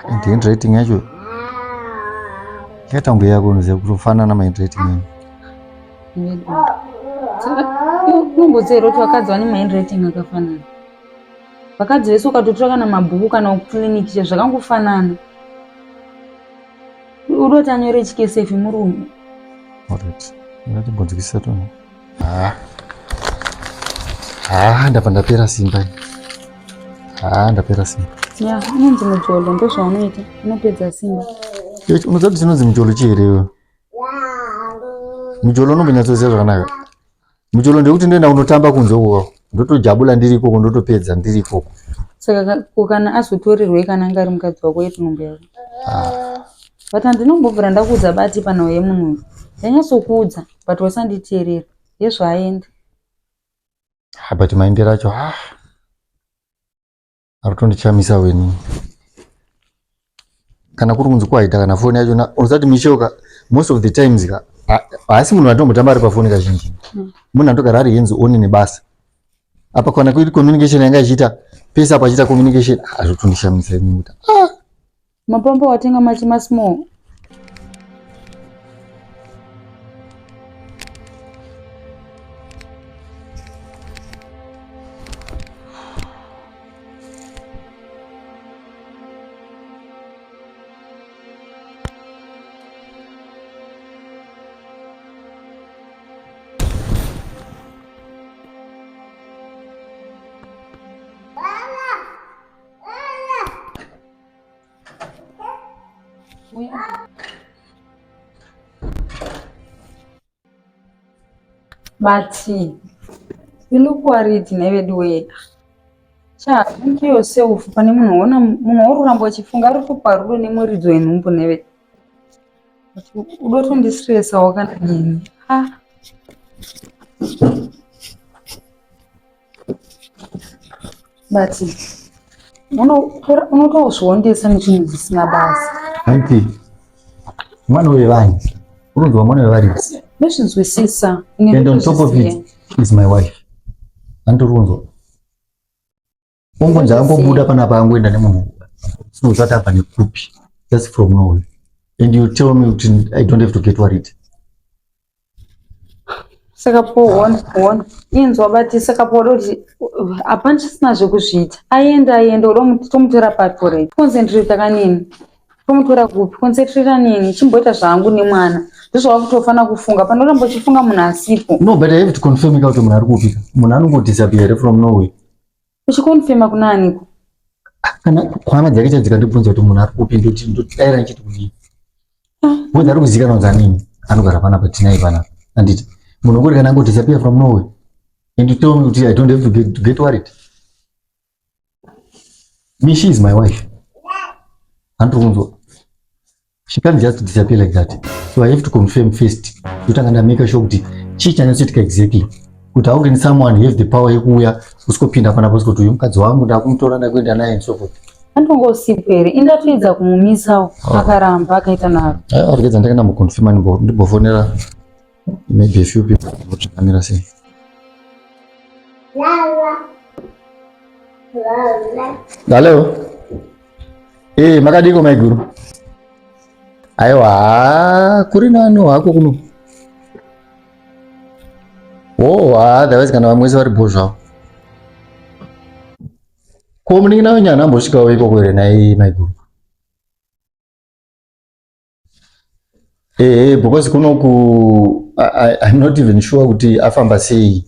And handwriting yacho yakaita kunge yako unoziva kutofanana mahandwriting enyu. Unomboziva here kuti vakadzi vane mahandwriting akafanana? Vakadzi vese ukatotora kana mabhuku kana kuclinic che zvakangofanana. Udoti anyore chikesefi murume. Alright. Ngatimbonzwisisa tono. Ah. Ah, ndabva ndapera simba. Ah, ndapera simba. Ya, unonzi mujolo ndozvaunoita. Unopedza simba. Unoziva kuti chinonzi mujolo chii here iwe? Mujolo unombonyatsoziva zvakanaka. Mujolo ndekuti ndoenda kunotamba kunze uko. Ndotojabula ndiri ikoko ndotopedza ndiri ikoko. Saka ko kana azotorerwei kana anga ari mukadzi wako yeti nhumbu yako? Ah. But handinombobvira ndakuudza bati panhau yemunhu uyu. Ndanyatsokuudza but wasanditeerera. Yezvaaenda. Ah, but maendero acho ah. Arikutondichamisa weni. Kana kuri kunzi kwaita kana foni yacho unosati Michelle ka most of the times ka haasi munhu atombotamba ari pafoni kazhinji. Munhu anotogara ari hands on nebasa. Apa kana kuri communication yanga ichiita pese apa achiita communication azvotondishamisa ini kuti ah Mapombo watenga machi masmall. But you look worried nhai veduwee. Sha, think yourself pane munhu wona munhu wauri kuramba uchifunga ari kupa rudo nemuridzo wenhumbu nhai vedu. Udotondistressa wakadini? Ah. But unotozviondesa nechinhu chisina basa. Auntie, mwana wevanhu unonzwa mwana wevaridzi. Ndozvinzwisisa. And on top of it is my wife. Anditori kunzwa. Ungonzi angobuda panapa angoenda nemunhu usati abva nekupi. Just from nowhere. And you tell me kuti I don't have to get worried. Saka po one one inzwa bati saka po kuti hapana chisina zvekuzviita. Aenda aenda uda tomutora papi already. Concentrate kanini. Tomutora kupi? Concentrate nini? Chimboita zvangu nemwana. Ndozvawakutofanira kufunga. Panoramba uchifunga munhu asipo. No, but I have to confirm kuti munhu ari kupi. Munhu anongodisappear from nowhere. Uchikonfirma kuna aniko? Kana hama dzake chadzikandibvunza kuti munhu ari kupi ndoti ndodaira ndichiti kudii. Ah. Because ari kuzikanwa kunzi anini anogara panapa tinaye panapa. Anditi munhu ungori kana angodisappear from nowhere and you tell me kuti I don't have to get worried. Me, she is my wife. Andiri kunzwa. She can't just disappear like that. So I have to confirm first. Ndotanga ndamake sure kuti chii chanyatsoitika exactly. Kuti how can someone have the power yekuuya usikopinda panapa usikoti uyu mukadzi wangu ndakumutora ndakuenda naye and so forth. Andongosipo here indatoedza kumumisawo oh. Akaramba akaita naro. Aiwa regedza ndakaenda muconfirma ndimbofonera maybe a few people kuti zvakamira sei. Hello. Eh, makadiko maiguru? Aiwa, kuri nani hako kuno. Oh, otherwise kana vamwe vese vari bho zvavo. Ko munin'ina wenyu haana ambosvikawo ikoko here nhai maiguru? Eh, because kunoku I'm not even sure kuti afamba sei.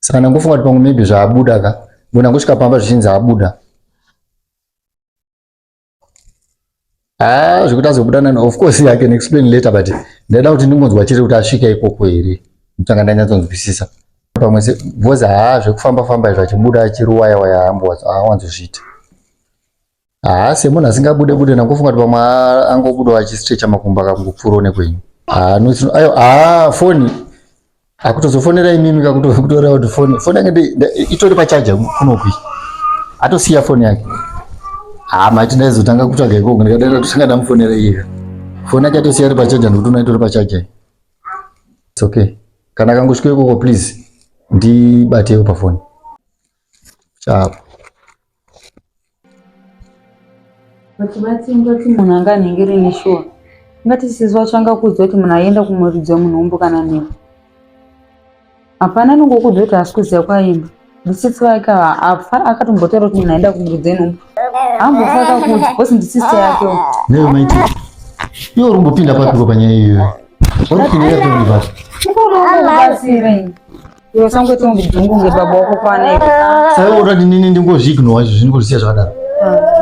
Saka ndangofunga kuti pamwe maybe zvaabuda ka. Mbona ndangosvika pamba zvichinzi abuda. Ah, zvekuti azobuda nani of course I can explain later but ndaida kuti ndingonzwa chete kuti asvika ikoko here. Ndotanga ndanyatsonzwisisa. Pamwe se because haa zvekufamba famba izvo achibuda achiruwaya waya haawanzozviita. Haa semunhu asingabude bude nangofunga kuti pamwe angobudawo achistrecha makumbo akangopfuurawo nekwenyu. Haa no ayo haa foni akutozofonera imimi kakutoreva kuti foni foni yange itori pachaja kunoku atosiya foni yake. Haa maiti ndaizotanga kutsvaga ikoko ndikadaira kutanga ndamufonera iye. Foni yake atosiya iri pachaja nekuti una itori pachaja. It's okay. Kana akangosvika ikoko please ndibatewo pafoni. Ciao. Vachibati ngati munhu anga anenge rini shuwa. Ngati sisi wacho anga kuudza kuti munhu aienda kumuridzi wemunhu umbu kana newe. Hapana anongokuudza kuti haasi kuziva kwaimba. Ndisisi vake afa akatombotaura kuti munhu aenda kumuridzi wenhumbu. Haambofa akakuudza because ndisisi yake. Newe maiti. Iwe uri kumbopinda papiko panyaya iyoyo? Uri kupinda papi papi? Kubatsira. Iwe usangoita kunge dzungu kunge baba wako kwana iwe. Saka unoda kuti nini ndingozviignore izvo zvingozvisiya zvakadaro.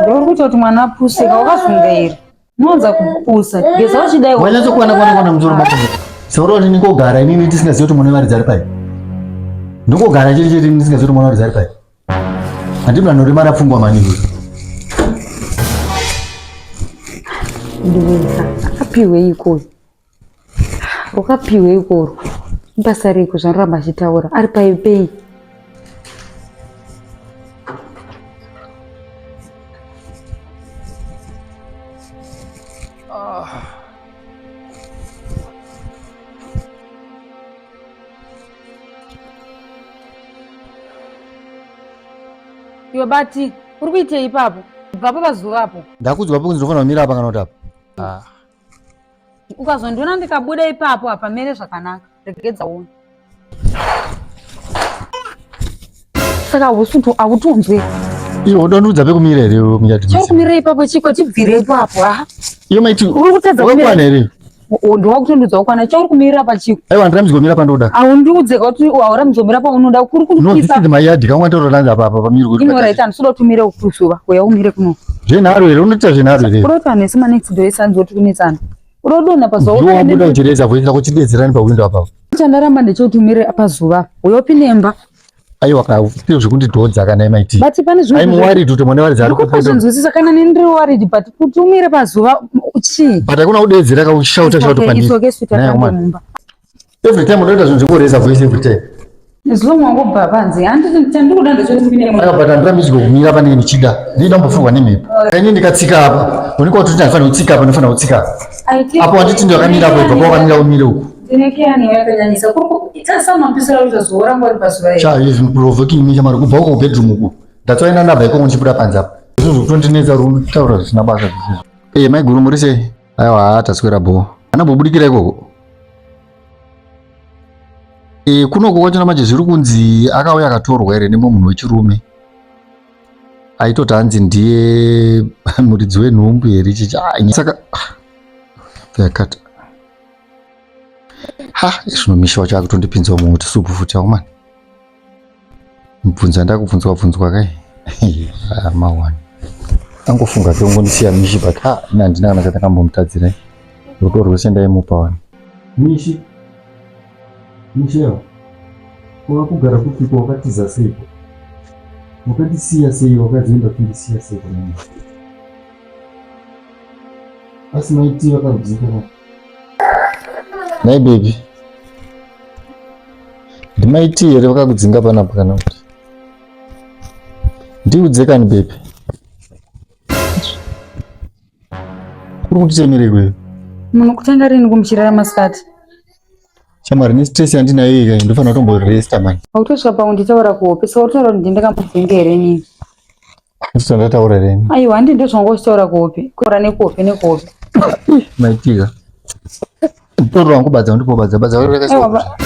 Ndouri kuita kuti mwana apuse ka wakazunga here? Unowanza kupusa. Geza uchidai. Wanyatsokwana kwana kwana musoro mako. Saka unoda kuti ndingogara inini tisingazivi kuti mwana wevaridzi ari pai. Ndingogara chete chete ndisingazivi kuti mwana wevaridzi ari pai. Handina anoremara pfungwa maningi. Ndiweka akapiwe ikoyo. Rwakapiwe ikoro. Ibasa reiko zvanoramba achitaura ari paipei? Iwe Bati, uri kuitei ipapo? Bvapo pazuva apo. Ndakudzwa po kunzi ndinofanira kumira apa kana kuti apa. Ah. Ukazondiona ndikabuda ipapo hapamere zvakanaka. Regedza uone. Saka hausutu hautonzwe. Iwe udonudza pekumira here iwe munyati? Chiri kumira ipapo chiko tibvire ipapo ah. Iyo maiti uri kutadza kumira. Wakwana here? Ndowakutondudza wakwana chauri kumirira pachiko. Aiwa ndirambidzi kumira pandoda. Aundiudze kuti haurambidzwe kumira paunoda kuri kunopisa. No, this is my yard. Kangwa ndoro apa apa pamiri kuti. Ino right andisuda kuti umire kuzuva. Uya umire kuno. Zvenharo here unoita zvenharo here? Unoita vanhu vese manext door esanzi kuti kunetsana. Unodonha pazuva. Ndiwo wabuda uchireza voice rako chidedzerani pawindow apa. Chandaramba ndechekuti umire pazuva. Uya upinde imba. Aiwa ka feel zvekundidhodza kana MIT. But pane zvinhu. I'm worried kuti mwana waridza ari kupondo. Ndikuzvinzwisisa kana nini ndiri worried but kuti umire pazuva chii? But hakuna kudedzera ka uchishauta shauta pandiri. It's okay sweetheart mumba. Every time unoita zvinhu zvekureza voice every time. As long wangobva panze, handiti chandikuda ndechekuti upinde mumba. But handirambidzwe kumira panenge ndichida. Ndinoda kumbofurwa nemhepo. Kaini ndikatsika apa, unenge watoti handifanira kutsika apa, ndinofanira kutsika apa. Apo handiti ndakamira apo, ibva pawakamira umire uku. Cha, izvi provoking me chamari kubva uko kubedroom uku. Ndatsoenda ndabva ikoko ndichibuda panze apa. Izvo zvekutondinetsa uri kutaura zvisina basa zvisizvo. Eh, maiguru muri sei? Aiwa, haa taswera bho. Ana bobudikira ikoko. Eh, kunoko kwachona manje zviri kunzi akauya akatorwa here nemumwe munhu wechirume. Aitoti hanzi ndiye muridzi wenhumbu here chichi. Ah, saka yakata. Ha, zvino Misha wacho akutondipinzawo muhoti supu futi akomana. Mubvunzo andakubvunzwa bvunzwa kai. Ah, mawani. Angofunga ke ungondisiya Mishi but ha, ini handina kana chandakambomutadzira. Rudo rwese ndaimupa wani. Mishi. Michelle. Wakugara kupiko wakatiza seiko? Wakandisiya sei wakazoenda kundisiya seiko nini? Asi maiti vakakudzinga ka? Nhai baby. Ndimaiti here vakakudzinga panapa kana kuti? Ndiudze kani baby. Kuri kundichemerei kweyo? Munhu kutanga rini kumuchirara masikati? Shamwari ne stress yandinayo iyi kai ndofanira kutomboresta mani. Autosvika pakunditaura kuhope saka utaura kuti ndindakamudzinga here inini? Ndisati ndataura here ini? Aiwa handi ndozvanga uchitaura kuhope. Kutaura nekuhope nekuhope. Maitika. Mutoro wangu badza undipo badza badza Aiwa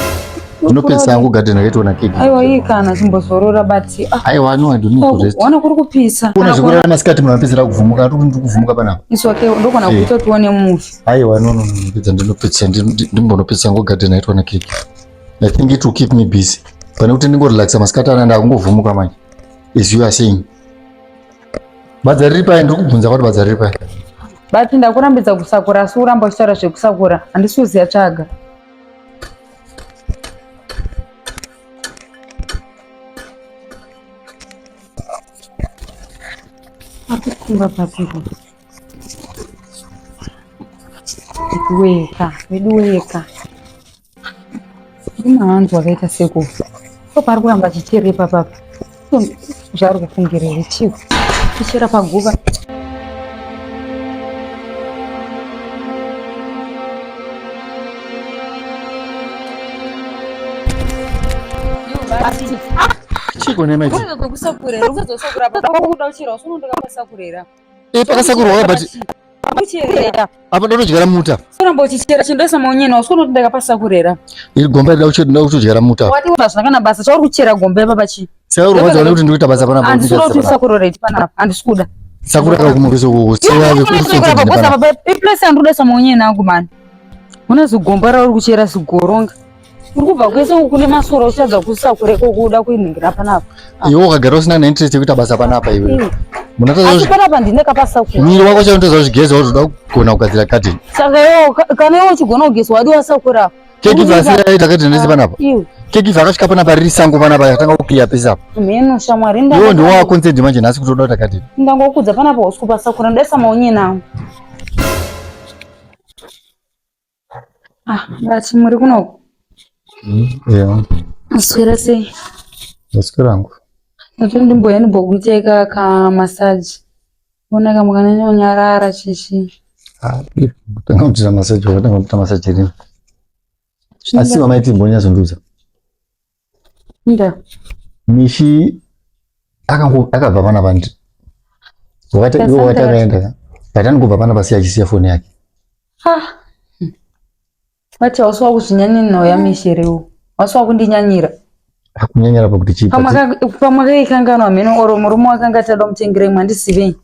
Ndinopedzisa hangu garden rakaitwa na keki. Aiwa iyi kana chimbozorora but ah. Aiwa no I don't need to rest. Wana kuri kupisa. Kuna zvekurara masikati munhu anopedzera kuvhumuka ndiri kuvhumuka panapa. It's okay ndogona eh. kuita tione movie. Aiwa no no no ndopedza ndinopedzisa ndimbonopedzisa hangu garden raitwa na keki. I think it will keep me busy. Pane kuti ndingorelaxa masikati ana ndakungovhumuka manje. As you are saying. Badza riri pai ndiri kubvunza kwati badza riri pai. But ndakurambidza kusakura asi uramba uchitaura zvekusakura handisi kuziva tsvaga. Akukumba papiko. Weka, vedu weka. Ndinavanhu vakaita sekufa. Ko pari kuramba achichera ipapa apa. Zvaari kufungira here chiiko? Kuchera paguva. Chiiko nemaiti? Kusakurera, ukazosakura apa. Kuda kuchera, usunondokapasakura. Eh, pakasakurwa but Kucherera. apa ndotodyara muta. Kuramba uchichera chindoisa maunyena usikuona kuti ndakapasakurera. Iri gomba rida kuchera kutodyara muta. Wati hazvina kana basa chauri kuchera gomba ipapa chii? Saka uri kurwadza kuti ndikuita basa panapa. Handisi kuda kuti usakurore iti panapa. Handisi kuda. Sakura kakumurisa uko. Iplace yandinoda samaunyena angu mani. Una zigomba rauri kuchera zigoronga. Uri kubva kwese uku kune masora uchitadza kusakura ikoko uda kuinhingira panapa. Iwe wakagara usina neinterest yekuita basa panapa iwe. Iwe. Munatadza Asi panapa ndine kapasakura. Mwiri wako chaunotoza kuzvigeza wotoda kugona kugadzira garden. Saka iwe kana iwe uchigona kugeza wadi wasakura. Keki vasira ita garden rese panapa. Iwe. Keki vakasvika panapa riri sango panapa yakatanga kuclear pese apa. Mheno shamwari Iwe ndiwe wakonzedi manje nhasi kuti unoda kuita garden. Ndangokudza panapa usiku pasakura ndaisa maunyena angu. Ah, vati muri kunoku. Yeah. Maswera sei? Maswera angu. Ndati ndimboya ndimbokuitai ka ka massage. Ona ka mukananyonyarara chichi. Ah, kutanga kuitira massage wakatanga kuita massage rini? Asi mama iti mbonyatsondiudza. Nda. Mishi akango akabva pana pandi. Wakati iwe wakati akaenda. But anongobva pana pasi achisiya foni yake. Ah. Vati hausi wakuzvinyanyira nauya Mishi here iwe? Hausi wakundinyanyira. Akunyanyira pakuti chii? Pamwe akaikanganwa mheno oro murume wake anga achada kumutengera imwe handizivei.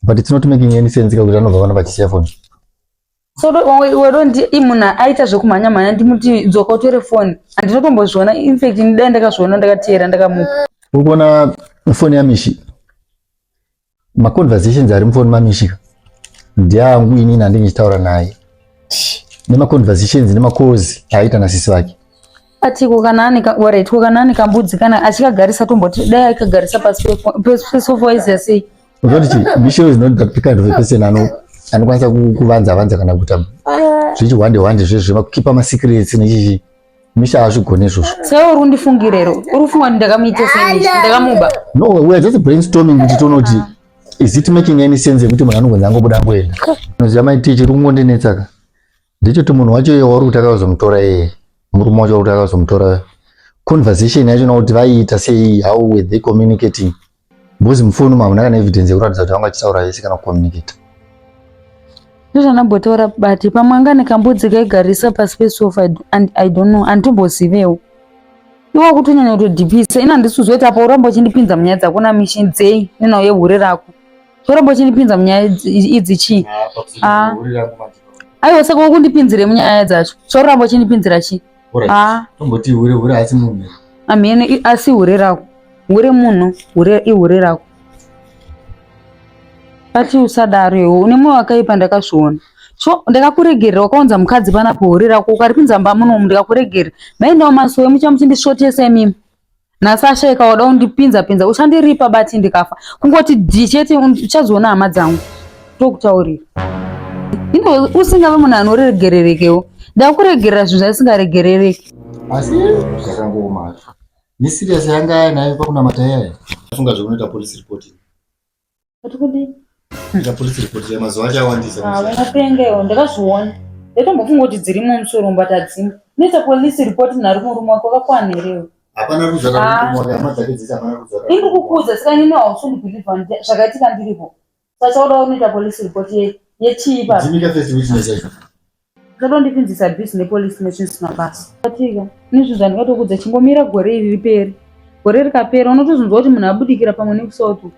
But it's not making any sense kakuti anobva pana pachisiya foni. So wedo ndi munhu aita zvekumhanya mhanya ndimuti dzoka utore foni. Handinotombozviona in fact dai ndakazviona ndakateera ndakamupa. Uri kuona foni yaMishi? Maconversations ari mufoni maMishi ndeangu inini andinge ndichitaura naye. Nemaconversations nemacalls aiita nasisi vake. Ati ko kana ane alright ko kana ane kambudzi kana achikagarisa tomboti dai akagarisa pasi pesofa waiziya sei? Unoti chi Michelle is not that kind of a person ano anokwanisa kuvanza vanza kana kuita zvichihwande hwande zvezvo makukipa masecrets nechichi. Misha haazvigone izvozvo. Sei uri kundifungira here? Uri kufunga kuti ndakamuita sei Misha? Ndakamuba. No, we are just brainstorming kuti tione kuti is it making any sense yekuti munhu anongonzi angobuda angoenda. Unoziva mai Tichi chiri kungondinetsa ka ndechekuti munhu wacho iye wauri kuti akazomutora iye murume wacho wauri kuti akazomutora conversation yacho na kuti vaiita sei how were they communicating because mufoni umu hamuna kana evidence yekuratidza kuti vanga vachitaura vese kana kucommunicate. Ndozvandambotaura but pamwe anga nekambudzi kaigarisa pasi pesofa and I don't know handitombozivewo. Iwe kutonyanya kutodhipisa ini handisi kuziva kuti apa uramba uchindipinza munyaya dzako naMishi dzei nenhau yehure rako. Uramba uchindipinza munyaya idzi chii? Ah. Aiwa saka uri kundipinzire munyaya dzacho. So uramba uchindipinzira chii? Ah. Tomboti hure hure asi munhu. Amene asi hure rako. Hure munhu, hure ihure rako. Ati usadaro iwe une moyo wakaipa ndakazviona. So ndakakuregerera wakaunza mukadzi panapo hure rako ukaripinza mumba munomu ndikakuregerera. Maendawo masowe mucha muchindisvotesa imimi. Nhasi ashaika wada kundipinza pinza uchandiripa bati ndikafa. Kungoti dhi chete uchazoona hama dzangu. Tokutaurira. Ino usingave munhu anoregererekewo. Ndakuregerera zvinhu zvasingaregerereki. Asi zvakangooma hazvo. Neserious yanga ainayo pakunamata yaya. Funga zvekunoita police report. Atikudii? Ita police report ya mazuva acho awandisa. Ah, vakapenga iwo ndakazviona. Ndaitombofunga kuti dzirimo musoro but hadzimo. Unoita police report nhari murume wako wakakwana here iwe? Hapana ruza kana murume wake hama dzake dzese hapana ruza. Ini ndikukuudza saka inini hausundibhilivha zvakaitika ndiripo. Saka chauda unoita police report yechii ipapo? Dzimika first witness yacho. Usatondipinzisa busy nepolice nezvinhu zvisina basa. Katika, nezvinhu zvandikatokudza chingomira gore iri ripere. Gore rikapera unotozonzwa kuti munhu abudikira pamwe nekuSouth uko.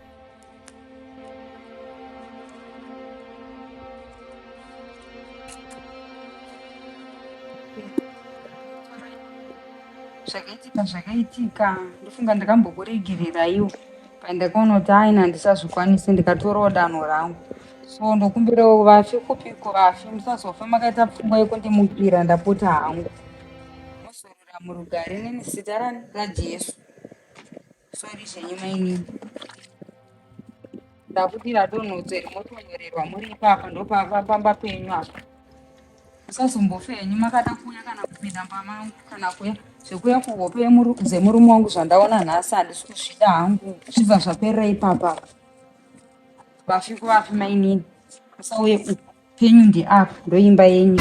Zvakaitika zvakaitika ndofunga ndakambokuregereraiwo pandakaona kuti aina handisazvikwanisi ndikatorawo danho rangu. So ndokumbirawo vafi kupiko vafi musazofa makaita pfungwa yekundimukira ndapota hangu. Mozorora murugare neni zita rani raJesu. Sorry zvenyu mainini. Ndakudira donhodzo iri motonyorerwa muri ipapa ndopamba penyu apa. Musazombofe henyu makada kuuya kana kupinda mumba mangu kana kuya zvekuya kuhope dzemurume wangu zvandaona nhasi handisi kuzvida hangu zvibva zvaperera ipapa. Vafi kuvafi mainini musauye uku penyu ndeapa ndoimba yenyu.